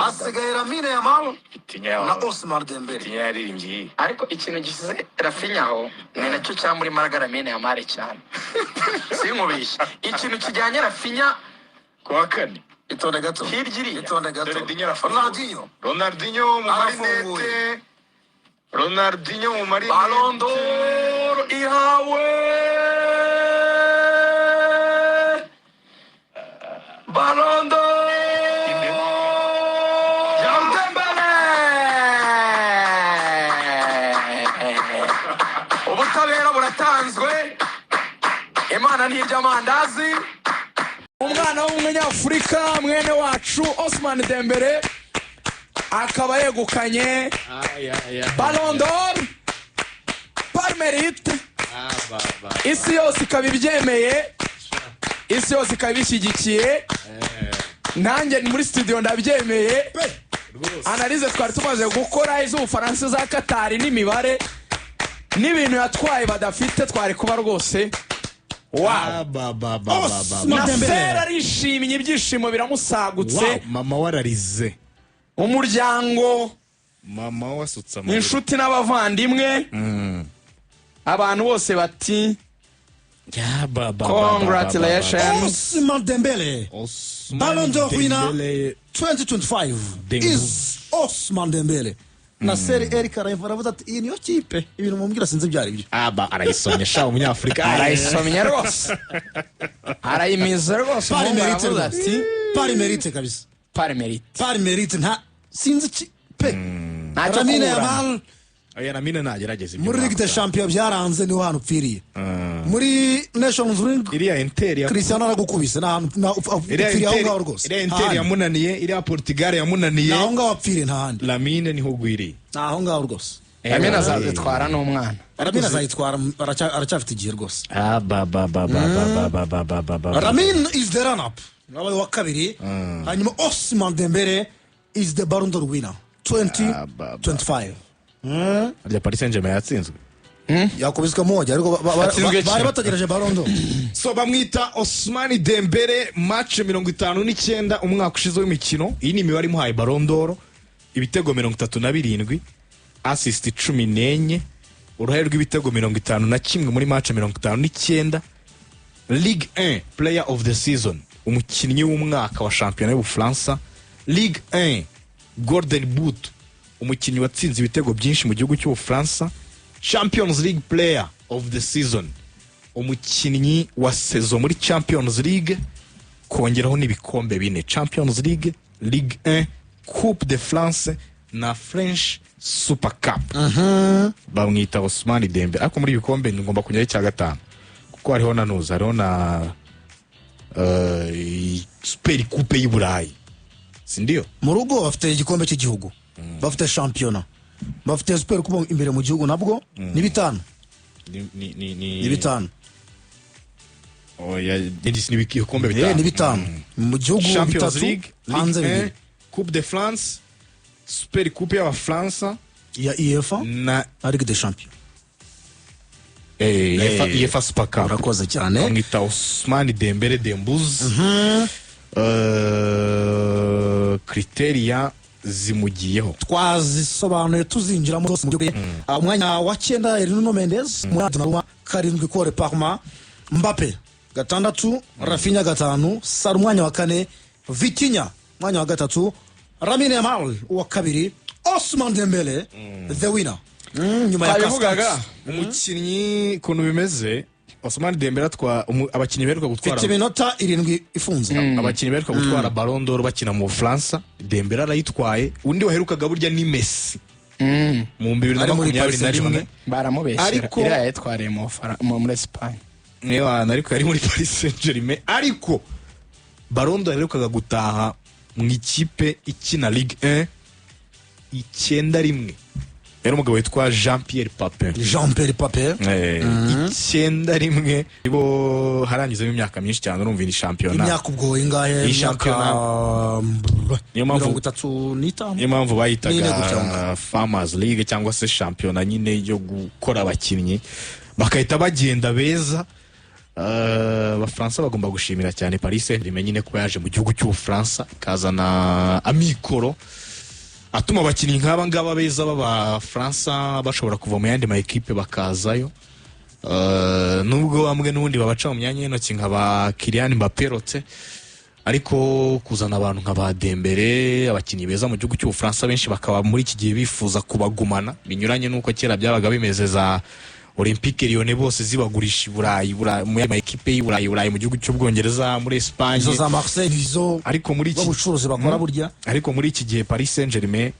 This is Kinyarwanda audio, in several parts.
Hasigaye Lamine Yamal Vitinha na Ousmane Dembele. Vitinha yaririmbye iyi. Ariko ikintu gisize Raphinha aho ni nacyo cyamuri Lamine Yamal cyane, sinkubeshye, ikintu kijyanye Raphinha. Ku wa kane. Itonde gato. Hirya iriya. Itonde gato. Dore Dinho arafunguye. Ronaldinho. Ronaldinho mu Arafunguye. marinete, Ronaldinho mu marinete. Ballon d'Or ihawe Ballon d'Or Dembele. Ubutabera buratanzwe, Imana ntirya amandazi. Umwana w'umunyafurika mwene wacu Ousmane Dembele akaba yegukanye Ballon d'Or par mérite, isi yose ikaba ibyemeye, isi yose ikaba ibishyigikiye. Nanjye ni muri studio ndabyemeye. Analyse twari tumaze gukora iz'Ubufaransa, za Katari, n'imibare n'ibintu yatwaye badafite, twari kuba rwose wow. Ousmane Nasser Dembele. arishimye, ibyishimo biramusagutse. Wow, mama wararize. Umuryango, Mama wasutse amarira. inshuti n'abavandimwe, abantu bose bati Ya, ba, ba, ba, ba, ba, ba. congratulations. Ousmane Dembele. Ousmane Ballon d'Or winner Dembele. 2025 Dembele. is Ousmane Dembele. Nasser Eric Arayiva aravuze ati: "Iyi niyo kipe, ibintu mumbwira sinzi ibyo ari byo." Aba arayisomye sha, umunyafurika. Arayisomye rwose, arayimiza rwose. Par Umuhungu mérite aravuze rwose. ati Par mérite kabisa. Par mérite. Par mérite, nta sinzi iki pe. Ntacyo Lamine kuburana. Yamal Oya, Lamine nagerageza ibyo muri Ligue des mwaka. Champions byaranze, niho hantu upfiriye. Muri Nations League Iriya Inter ya Cristiano aragukubise, nta hantu iriya upfiriye aho Inter ngaho rwose. iriya Nta Inter handi. yamunaniye, iriya Portugal yamunaniye. Ni aho ngaho wapfiriye, nta handi. Lamine niho ugwiriye. Ni aho ngaho rwose. Lamine azazitwara n'umwana. Lamine azayitwara, aracyafite igihe rwose. Ah, ba ba ba ba ba ba ba ba ba ba. Lamine is the run up, wabaye uwa kabiri, hanyuma Ousmane Dembele is the Ballon d'Or winner 2025. Rya Paris Saint-Germain yatsinzwe. Yakubiswe moja, ariko Yatsinzwe bari kimwe. bategereje Ballon d'Or. So bamwita Ousmane Dembele, match 59 umwaka ushize w'imikino, iyi ni imibare imuhaye Ballon d'Or: ibitego 37, assist 14, uruhare rw'ibitego 51 muri match 59, Ligue 1 player of the season, umukinnyi w'umwaka wa shampiyona y'Ubufaransa, Ligue 1 Golden Boot, umukinnyi watsinze ibitego byinshi mu gihugu cy'Ubufaransa, Champions League player of the season, umukinnyi wa saison muri Champions League, kongeraho n'ibikombe bine: Champions League, Ligue 1, Coupe de France na French Super Cup. Bamwita Ousmane Dembele, ariko muri ibi bikombe ngomba kujyaho icya gatanu, kuko hariho na nuza, hariho na Super Coupe y'i Burayi, si ndiyo? Mu rugo bafite igikombe cy'igihugu, bafite shampiyona, bafite Super Coupe imbere mu gihugu, nabwo ni bitanu. Ni Ni bitanu. Oya, ni ibikombe bitanu. Ni bitanu mu gihugu, Champions bitatu League, hanze Ligue 1, bibiri. Coupe de France, Super Coupe y'Abafaransa ya UEFA na na Ligue des Champions. UEFA Super Cup. Urakoze cyane. Bamwita Ousmane Dembele Dembouz. Criteria zimugiyeho. Twazisobanuye tuzinjiramo zose mu by'ukuri. Umwanya wa cyenda yari Nuno Mendes, umunani Donnarumma, karindwi Cole Palmer, Mbappe gatandatu, Raphinha gatanu, Salah umwanya wa kane, Vitinha umwanya wa gatatu, Lamine Yamal uwa kabiri, Ousmane Dembele the winner. Nyuma ya Twabivugaga. Cascades. Umukinnyi ukuntu bimeze, Ousmane Dembele atwa abakinnyi beruka gutwara Mfite iminota 7 ifunze. Abakinnyi beruka gutwara Ballon d'Or bakina mu Bufaransa, Dembele arayitwaye. Undi waherukaga burya ni Messi mu bibiri na Ari muri makumyabiri Paris na rimwe. Saint-Germain. Baramubeshyera. Iriya yayitwariye muri Esipanye. Niyo ariko yari muri Paris Saint-Germain, ariko Ballon d'Or yaherukaga gutaha mu ikipe ikina Ligue 1 91, yari umugabo witwa Jean Pierre Papin. Jean Pierre Papin. 91 nibo, harangizemo imyaka myinshi cyane, urumva ni shampiyona. Imyaka ubwo ingahe? Iyi Imyaka Niyo mpamvu- 35. Niyo mpamvu N'ine bayitaga gutya ngo. Farmers League cyangwa se shampiyona nyine yo gukora abakinnyi bagahita bagenda beza. Abafaransa bagomba gushimira cyane Paris Saint-Germain nyine kuba yaje mu gihugu cy'Ubufaransa, ikazana amikoro atuma abakinnyi nk'aba ngaba beza b'Abafaransa bashobora kuva mu yandi ma ekipe bakazayo. Nubwo bamwe n'ubundi babaca mu myanya y'intoki nka ba Kylian Mbappé rote, ariko kuzana abantu nka ba Dembele, abakinnyi beza mu gihugu cy'Ubufaransa, benshi bakaba muri iki gihe bifuza kubagumana, binyuranye n'uko kera byabaga bimeze, za Olympique Lyon bose zibagurisha i Burayi, mu yandi ma ekipe y'i Burayi, Burayi, mu gihugu cy'Ubwongereza, muri Espagne. Izo za Marseille, izo Ariko muri iki bucuruzi bakora burya. Ariko muri iki gihe Paris Saint-Germain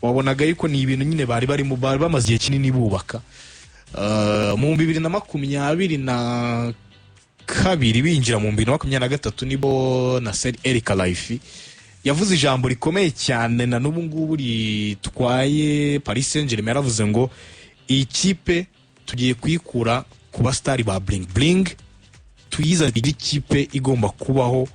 wabonaga yuko ni ibintu nyine bari barimo, bari bamaze igihe kinini bubaka. Mu 2022 binjira mu 2023, nibo Nasser El Khelaifi yavuze ijambo rikomeye cyane na n'ubu ngubu ritwaye Paris Saint-Germain. Yaravuze ngo iyi kipe tugiye kuyikura ku basitari ba bling bling, tuyizanire ikipe igomba kubaho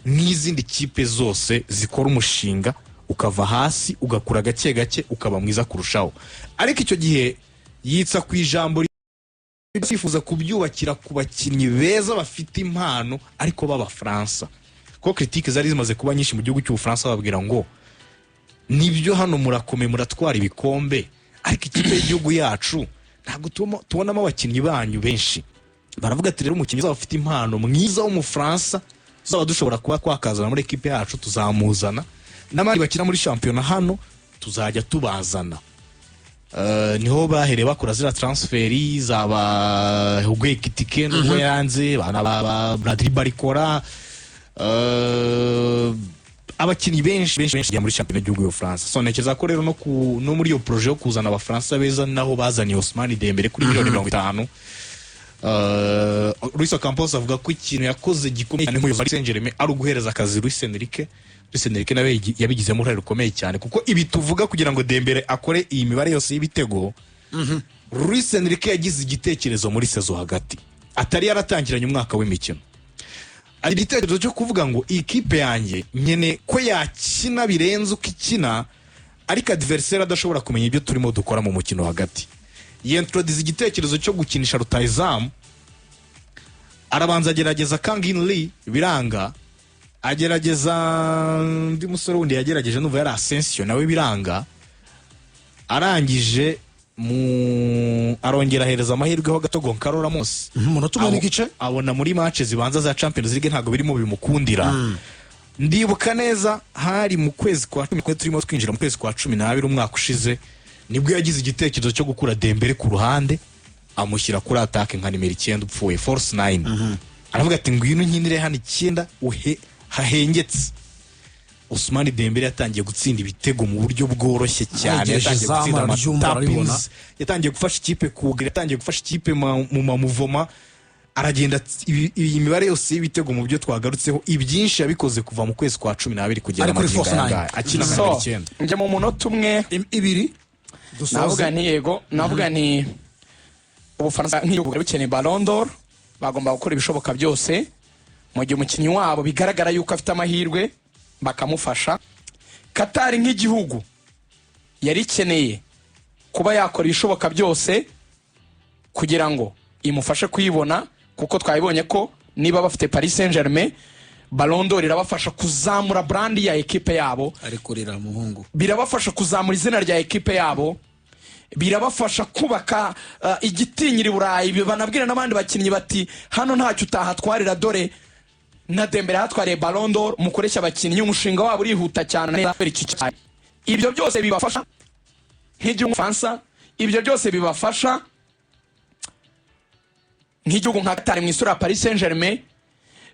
nk'izindi kipe zose zikora umushinga, ukava hasi ugakura gake gake, ukaba mwiza kurushaho. Ariko icyo gihe yitsa ku ijambo yifuza kubyubakira ku bakinnyi beza bafite impano ariko b'Abafaransa, kuko critique zari zimaze kuba nyinshi mu gihugu cy'Ubufaransa, babwira ngo nibyo, hano murakomeye, muratwara ibikombe, ariko ikipe y'igihugu yacu ntabwo tubonamo abakinnyi banyu benshi. Baravuga ati rero umukinnyi uzaba ufite impano mwiza w'Umufaransa tuzaba dushobora kuba twakazana muri ekipe yacu tuzamuzana, n'abandi bakina muri shampiyona hano tuzajya tubazana. Niho bahereye bakora ziriya transferi zaba Hugo Ekitike nubwo yanze, bana ba Bradley Barcola, abakinnyi benshi benshi benshi muri shampiyona y'igihugu y'Ubufaransa. So ntekereza ko rero no muri iyo projet yo kuzana Abafaransa beza naho bazaniye Ousmane Dembele kuri miliyoni 50. Luis Campos avuga ko ikintu yakoze gikomeye cyane nk'umuyobozi wa Paris Saint-Germain ari uguhereza akazi Luis Enrique. Luis Enrique nawe yabigizemo uruhare rukomeye cyane, kuko ibi tuvuga kugira ngo Dembele akore iyi mibare yose y'ibitego, Luis Enrique yagize igitekerezo muri saison hagati, atari yaratangiranye umwaka w'imikino, ari igitekerezo cyo kuvuga ngo iyi kipe yanjye nyene ko yakina birenze uko ikina, ariko adversaire adashobora kumenya ibyo turimo dukora mu mukino hagati. Yintroduza igitekerezo cyo gukinisha rutahizamu. Arabanza agerageza Kang-in Lee, biranga. Agerageza undi musore wundi yagerageje, numva yari Asensio, nawe biranga. Arangije mu arongera ahereza amahirwe ho gato Goncalo Ramos. Umunota umwe n'igice. Abona muri match zibanza za Champions League ntabwo birimo bimukundira. Ndibuka neza hari mu kwezi kwa 11, turimo twinjira mu kwezi kwa 12 umwaka ushize, nibwo yagize igitekerezo cyo gukura Dembele ku ruhande, amushyira kuri attaque nka nimero 9 upfuye, false nine. Aravuga ati ngwino nkinire hano 9 uhe hahengetse. Ousmane Dembele yatangiye gutsinda ibitego mu buryo bworoshye cyane. Yegereje Yatangiye izamu, gutsinda araryumva, araribona. ama tap-ins, yatangiye gufasha ikipe kugira, yatangiye gufasha ikipe mu mamuvoma, aragenda iyi mibare yose y'ibitego mu byo twagarutseho, ibyinshi yabikoze kuva mu kwezi kwa 12 kugera Ari kuri magingo false aya nine. ngaya, akina nka So nimero 9. Njya mu munota umwe. Ibiri Navuga dusoze. nti yego, navuga nti Ubufaransa nk'igihugu bwari bukeneye Ballon d'Or, bagomba gukora ibishoboka byose mu gihe umukinnyi wabo bigaragara yuko afite amahirwe bakamufasha. Katari nk'igihugu yari ikeneye kuba yakora ibishoboka byose kugira ngo imufashe kuyibona, kuko twabibonye ko niba bafite Paris Saint Germain, Ballon d'Or irabafasha kuzamura brand ya ekipe yabo. Ari kurira muhungu. Birabafasha kuzamura izina rya ekipe yabo, birabafasha kubaka igitinyiro i Burayi, banabwira n'abandi bakinnyi bati hano ntacyo utahatwarira, dore na Dembele hatwariye Ballon d'Or, mukoresha abakinnyi, umushinga wabo urihuta cyane kubera iki cyane. Ibyo byose bibafasha nk'igihugu Faransa, ibyo byose bibafasha nk'igihugu nka Qatar mu isura ya Paris Saint Germain.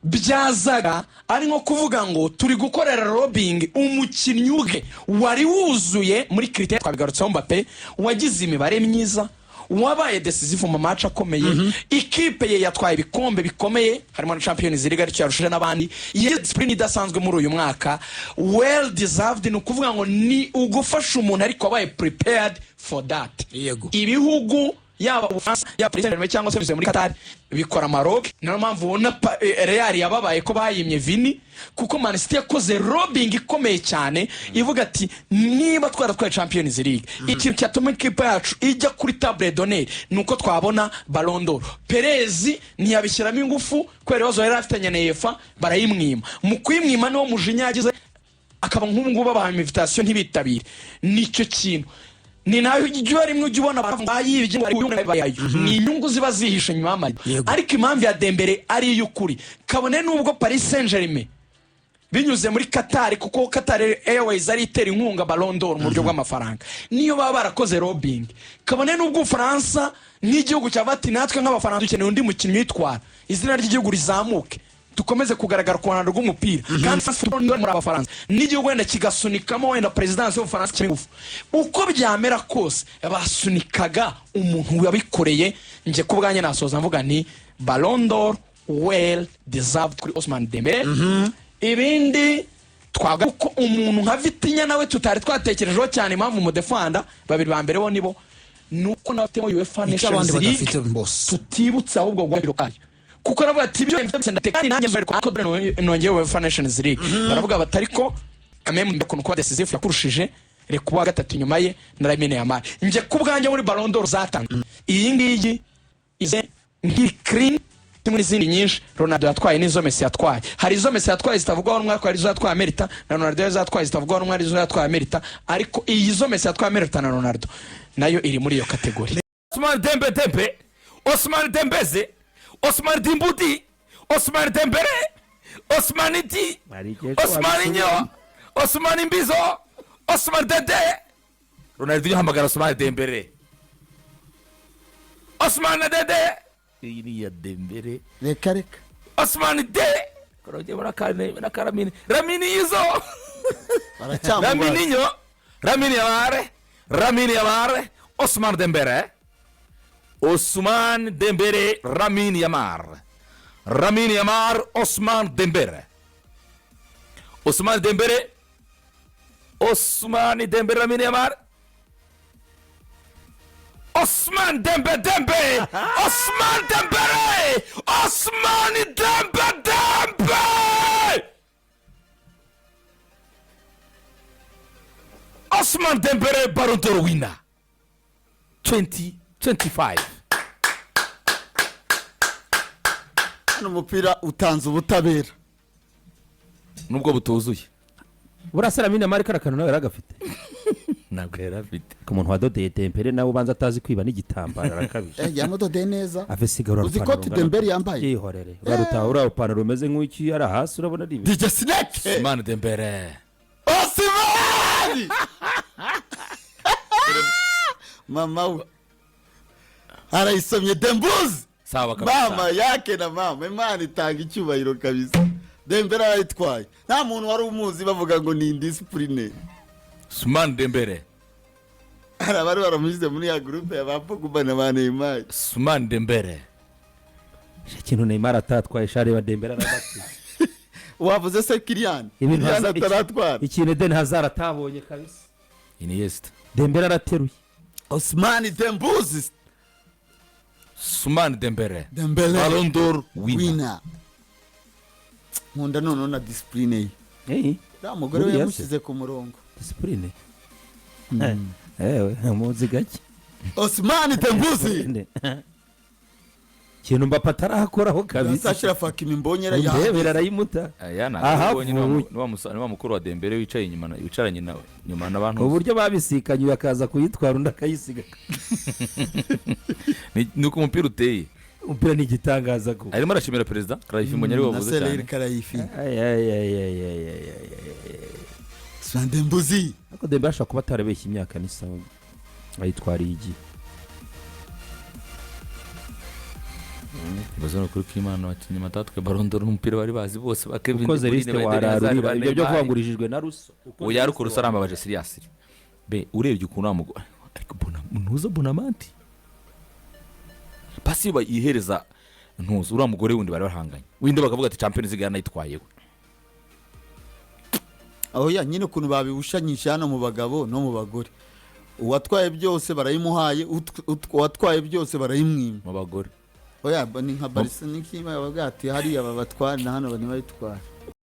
Byazaga ari nko kuvuga ngo turi gukorera lobbying umukinnyi ubwe wari wuzuye muri critères twabigarutseho, Mbappe wagize imibare myiza, wabaye decisive mu match akomeye, ikipe ye yatwaye ibikombe bikomeye harimo na Champions League aricyo yarushije n'abandi, yagize discipline idasanzwe muri uyu mwaka, well deserved. Ni ukuvuga ngo ni ugufasha umuntu ariko wabaye prepared for that. Yego. Ibihugu Yaba Ubufaransa, yaba Paris Saint-Germain, cyangwa se bivuye muri Qatar, bikora Maroc. Niyo mpamvu ubona Real yababaye ko bayimye Vini, kuko Man City yakoze lobbying ikomeye cyane, ivuga ati: "Niba twaratwaye Champions League, ikintu cyatuma ikipe yacu ijya kuri table d'honneur ni uko twabona Ballon d'Or." Perez ntiyabishyiramo ingufu kubera ibibazo yari afitanye na UEFA, barayimwima. Mu kuyimwima niwo mujinya yagize, akaba nk'ubu ngubu babaha invitation ntibitabire. Nicyo kintu ni nayo ujya rimwe ujya ubona abantu bayibye ngo ari uyu, ni inyungu ziba zihishe nyuma y'amarido. Ariko impamvu ya Dembele ari iy'ukuri, kabone n'ubwo Paris Saint Germain binyuze muri Qatar, kuko Qatar Airways ari itera inkunga Ballon d'Or mu buryo bw'amafaranga, niyo baba barakoze lobbying, kabone n'ubwo Ubufaransa nk'igihugu cya bati: "Natwe nk'Abafaransa dukeneye undi mukinnyi witwara, izina ry'igihugu rizamuke, dukomeze kugaragara ku ruhando rw'umupira, kandi France Football muri Abafaransa n'igihugu wenda kigasunikamo, wenda perezidansi y'Ubufaransa kirimo ingufu." Uko byamera kose basunikaga umuntu wabikoreye. Njye ku bwanjye nasoza mvuga nti Ballon d'Or well deserved kuri Ousmane Dembele. Ibindi twavuga ko umuntu nka Vitinha nawe tutari twatekerejeho cyane, impamvu mudefanda babiri ba mbere bo nibo, ni uko nawe afitemo UEFA Icyo abandi Nations League badafite bose. Tutibutse ahubwo guhagiro kayo, kuko aravuga ati: "Ibyo byose ndateka kandi nanjye nzariko ariko dore nongeye UEFA Nations League." Baravuga bati: "Ariko kameme ukuntu kuba decisive yakurushije, reka uwa gatatu inyuma ye na Lamine Yamal." Njye ku bwanjye muri Ballon d'Or zatanzwe, iyi ngiyi ize nk'iri clean kimwe n'izindi nyinshi Ronaldo yatwaye n'izo Messi yatwaye. Hari izo Messi yatwaye zitavugwaho rumwe, ariko hari izo yatwaye Amerita, na Ronaldo yazo yatwaye zitavugwaho rumwe, hari izo yatwaye Amerita, ariko iyi zo Messi yatwaye Amerita na Ronaldo nayo iri muri iyo catégorie. Osman Dembe Dembe, Osman Dembeze, Osman Dimbudi, Osman Dembele, Osman Di, Hari igihe Osman Nyo, Osman Mbizo, Osman Dede. Ronaldinho hamagara Osman Dembele, Osman Dede, iyi ni iya Dembele. Reka reka. Osman De karongeye muri akane n'akaramini Ramini izo. Baracyamubaza. Ramininho, Ramini Yamare, Ramini Yamare, Osman Dembele, Osman Dembele, Ramini Yamar, Ramini Yamar, Osman Dembele, Osman Dembele, Osman Dembele, Ramini Yamar, Osman Dembe Dembe, Osman Dembele, Osman Dembe Dembe, Osman Dembele, Ballon d'Or winner 2025. Hano umupira utanze ubutabera. Nubwo butuzuye. Burasa Lamine Yamal kariya kantu nawe yaragafite. Ntabwo yari afite. Ku muntu wadodeye Dembele nawe ubanza atazi kwiba n'igitambaro, arakabije. Yamudodeye neza. Ave sigara. Uzi ko Dembele yambaye? Yihorere, uriya uriya rupantaro rumeze nk'iki ari hasi, urabona ari ibintu. DJ Snake. Osman Dembele. Osimani mama we arayisomye Dembuzi. Sawa kabisa. Mama yake na mama, Imana itanga icyubahiro kabisa. Dembele arayitwaye, nta muntu wari umuzi, bavuga ngo ni indiscipline. Osman Dembele. Hari abari baramushyize muri ya groupe ya ba Pogba na ba Neymar. Osman Dembele. Ikintu Neymar atatwaye, shareba Dembele arabati. Wavuze se Kylian? Ibintu Kylian ataratwara. Ikintu Eden Hazard atabonye kabisa. Iniesta. Dembele arateruye. Osman Dembuzi. Osman Dembele. Dembele. Ballon d'Or winner. Winner. Nkunda noneho na discipline ye. Uriya mugore we Buriya se. yamushyize ku murongo. Discipline, ewe muzi gake. Osman Dembuzi. Ikintu Mbappe atarakoraho kabisa. Sashira Fakimi mbonyera. Ndebera arayimuta. Aya Aha, ntabwo vuye. ni wa mukuru wa Dembele wicaye inyuma wicaranye nawe nyuma n'abantu. Uburyo babisikanye, uyu akaza kuyitwara undi akayisiga. Ni uko umupira uteye. Umupira ni igitangaza ko Arimo arashimira perezida Karayifi, mbonye ariwe na wavuze Sereri cyane. Karayifi. Ay, ay, ay, ay, ay, ay, ay, ay. Osman Dembuzi. Ariko Dembele ashobora kuba atarabeshya, imyaka ni sawa, ayitwariye igihe. Ibibazo ni ukuri kw'Imana, abakinnyi batatwaye Ballon d'Or n'umupira bari bazi bose ba Kevin Ukoze De Bruyne, lisite ba Eden Hazard, wararurira ba ibyo byo Neymar. kuvuga ngo urijijwe na ruso. Oya, ariko Russo arambabaje seriously be, urebye ukuntu wa mugore, ariko bona ntuza Bonamanti pasi yihereza ntuza uriya mugore wundi bari bahanganye windi, bakavuga ati Champions League yanayitwaye we. Aho ya nyine ukuntu babibushanyisha hano mu bagabo no mu bagore. Uwatwaye byose barayimuhaye, uwatwaye byose barayimwima. Mu bagore. Oya, ni nka Barca, ni kimwe bavuga ati hariya babatware na hano ntibayitware.